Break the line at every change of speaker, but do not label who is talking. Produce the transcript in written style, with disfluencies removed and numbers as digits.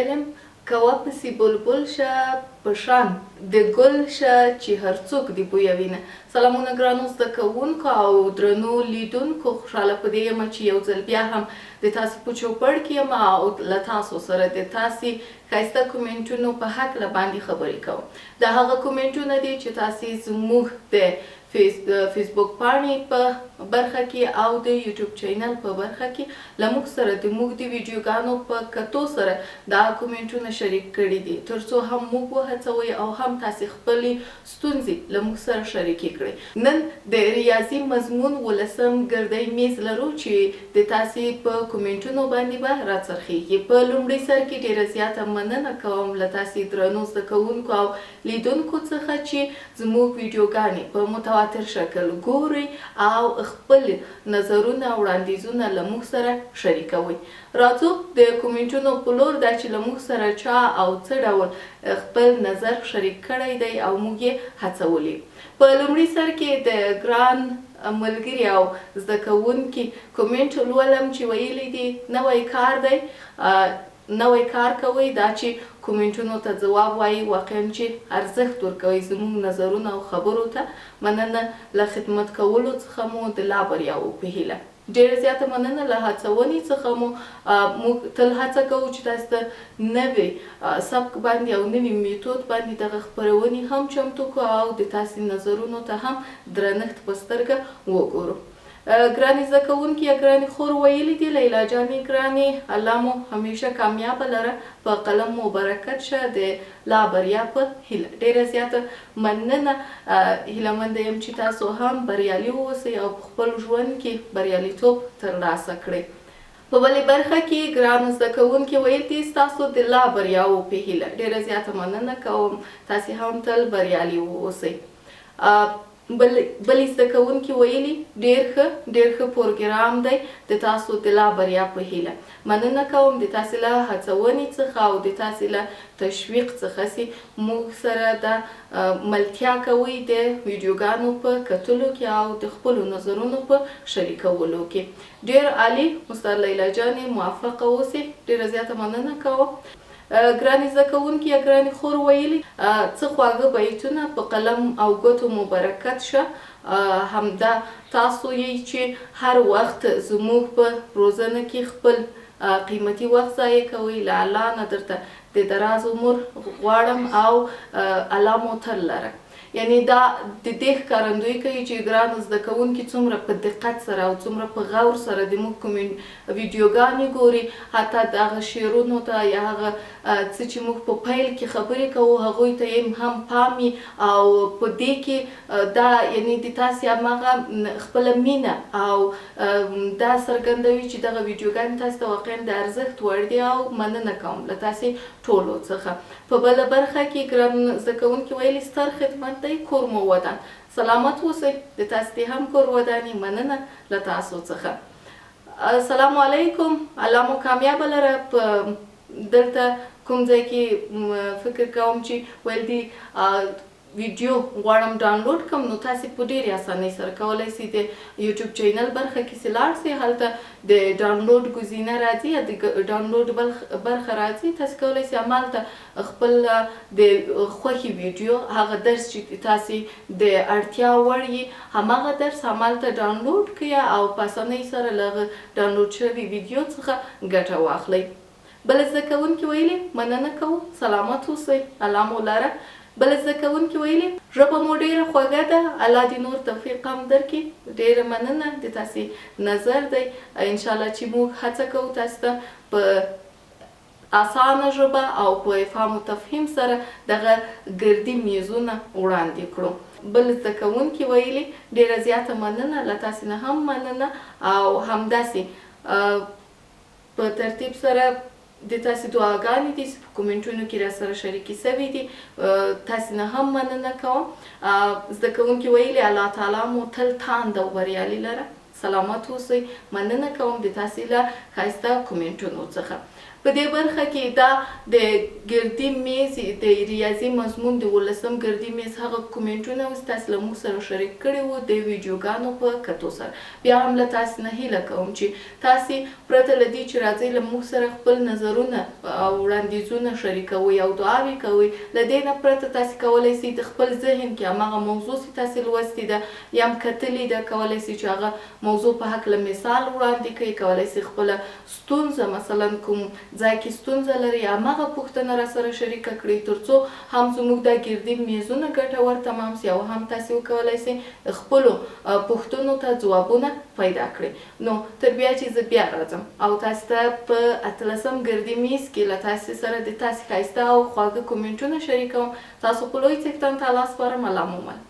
علم کوه پسې بلبل شه په شان د ګل شه چې هر څوک دې بویوینه. سلامونه ګرانو زده کوونکو او درنو لیدونکو، خوشحاله په دې یم چې یو ځل بیا هم د تاسو په چوپړ کې یم او له تاسو سره د تاسو ښایسته کومنټونو په هکله باندې خبرې کوم. دا هغه کومنټونه دي چې تاسو زموږ د فیسبوک پاڼې په برخه کې او د یوټیوب چینل په برخه کې له موږ سره د موږ د ویډیوګانو په کتو سره دا کومنټونه شریک کړي دي، ترڅو هم موږ وهڅوئ او هم تاسې خپلې ستونزې له موږ سره شریکې کړئ. نن د ریاضي مضمون ولسم ګردی میز لرو چې د تاسې په کومنټونو باندې به راڅرخیږي. په لومړي سر کې ډیره زیاته مننه کوم له تاسې درنو زده کوونکو او لیدونکو څخه چې زموږ ویډیوګانې په متواتر شکل ګورئ او خپل نظرونه او وړاندیزونه له موږ سره شریکوئ. راځو د کومنټونو په لور، دا چې له موږ سره چا او څه ډول خپل نظر شریک کړی دی او موږ یې هڅولي. په لومړي سر کې د ګران ملګري او زده کوونکي کومنټ لولم چې ویلي دي نوی کار دی، نوی کار کوئ، دا چې کومنټونو ته ځواب وایي واقعا چې ارزښت ورکوي زموږ نظرونو او خبرو ته. مننه له خدمت کولو څخه مو د لا بریاوو په هیله. ډیره زیاته مننه له هڅونې څخه مو. موږ تل هڅه کوو چې تاسو ته نوی سبک باندې او نوي میتود باندې دغه خپرونې هم چمتو کړو او د تاسو نظرونو ته هم درنښت په سترګه وګورو. ګرانې زده کوونکې یا ګرانې خور ویلي دي لیلا جانې ګرانې، الله مو همیشه کامیابه لره، په قلم مو برکت شه، د لا بریا په هیله. ډیره زیاته مننه، هیله منده یم چې تاسو هم بریالي واوسئ او په خپل ژوند کې بریالیتوب ترلاسه کړئ. په بلې برخه کې ګرانو زده کوونکي ویل دي ستاسو د لا بریاوو په هیله. ډیره زیاته مننه کوم، تاسې هم تل بریالي واوسئ. بلې زده کوونکي ویلي ډیر ښه، ډیر ښه پروګرام دی، د تاسو د لا بریا په هیله. مننه کوم د تاسې له هڅونې څخه او د تاسې له تشویق څخه چې موږ سره د ملتیا کوئ د ویډیوګانو په کتلو کې او د خپلو نظرونو په شریکولو کې. ډیر عالي استاد لیلا جانې، موفقه اوسئ، ډیره زیاته مننه کوم. ګرانې زده کوونکې یا ګرانې خور ویلي څه خواږه بیتونه په قلم او ګوتو مو برکت شه، همدا تاسو یئ چې هر وخت زموږ په روزنه کې خپل قیمتي وخت ضایع کوئ. له الله نه درته د دراز عمر غواړم او الله مو تل لره. یعنی دا د دې ښکارندوی کوي چې ګرانو زده کوونکي څومره په دقت سره او څومره په غور سره د موږ کومې ویډیوګانې ګوري، حتی د هغه شعرونو ته یا هغه څه چې موږ په پیل کې خبرې کوو هغوی ته یې هم پام وي او په دې کې دا یعنی د تاسې هماغه خپله مینه او دا څرګندوي چې دغه ویډیوګانې تاسې ته واقعا د ارزښت وړ دي او مننه کوم له تاسې ټولو څخه. په بله برخه کې ګران زده کوونکي ویلي ستر خدمت دی، کور مو ودان، سلامت اوسئ، د تاسې دې هم کور وداني، مننه له تاسو څخه. السلام علیکم، الله مو کامیابه لره. په دلته کوم ځای کې فکر کوم چې ویل دي ویډیو غواړم ډاونلوډ کړم، نو تاسې په ډېرې اسانۍ سره کولی سئ د یوټیوب چینل برخه کې چې لاړ سئ، هلته د ډاونلوډ ګزینه راځي یا د ډاونلوډ برخه راځي، تاسې کولی سئ همالته خپل د خوښې ویډیو، هغه درس چې تاسې د اړتیا وړ یي هماغه درس همالته ډاونلوډ کړئ او په اسانۍ سره له هغه ډاونلوډ شوې ویډیو څخه ګټه واخلئ. بل زده کوونکي ویلي مننه کوو، سلامت اوسئ، الله مو لره. بل زده کوونکي ویلي ژبه مو ډیره خوږه ده، الله دې نور توفیق هم درکړي. ډیره مننه د تاسې نظر دی، انشاءالله چې موږ هڅه کوو تاسې ته په اسانه ژبه او په افهام و تفهیم سره دغه ګردي میزونه وړاندې کړو. بل زده کوونکي ویلي ډیره زیاته مننه، له تاسې نه هم مننه او همداسې په ترتیب سره د تاسې دعاګانې دي چې په کومنټونو کې را سره شریکې سوې دي، تاسې نه هم مننه کوم. زده کوونکي ویلي الله تعالی مو تل تاند او بریالي لره، سلامت اوسئ. مننه کوم د تاسې له ښایسته کومنټونو څخه. په دې برخه کې دا د ګردي میز د ریاضي مضمون د ولسم ګردي میز هغه کومنټونه وو چې تاسې له موږ سره شریک کړي وو د ویډیوګانو په کتو سره. بیا هم له تاسې نه هیله کوم چې تاسې پرته له دې چې راځئ له موږ سره خپل نظرونه او وړاندیزونه شریکوئ او دعاوې کوئ، له دې نه پرته تاسې کولی شئ د خپل ذهن کې هماغه موضوع چې تاسې لوستې ده یا هم کتلې ده، کولی شئ چې هغه موضوع په هکله مثال وړاندې کړئ، کولی شئ خپله ستونزه مثلا کوم ځای کې ستونزه لرئ هماغه پوښتنه راسره شریکه کړئ، ترڅو هم زموږ دا ګردي میزونه ګټور تمام شي او هم تاسې وکولای شئ خپلو پوښتنو ته ځوابونه پیدا کړئ. نو تر بیا چې زه بیا راځم او تاسې ته په اتلسم ګردي میز کې له تاسې سره د تاسې ښایسته او خواږه کومنټونه شریکوم، تاسو په لوی څښتن تعالی سپارم. الله مو مل.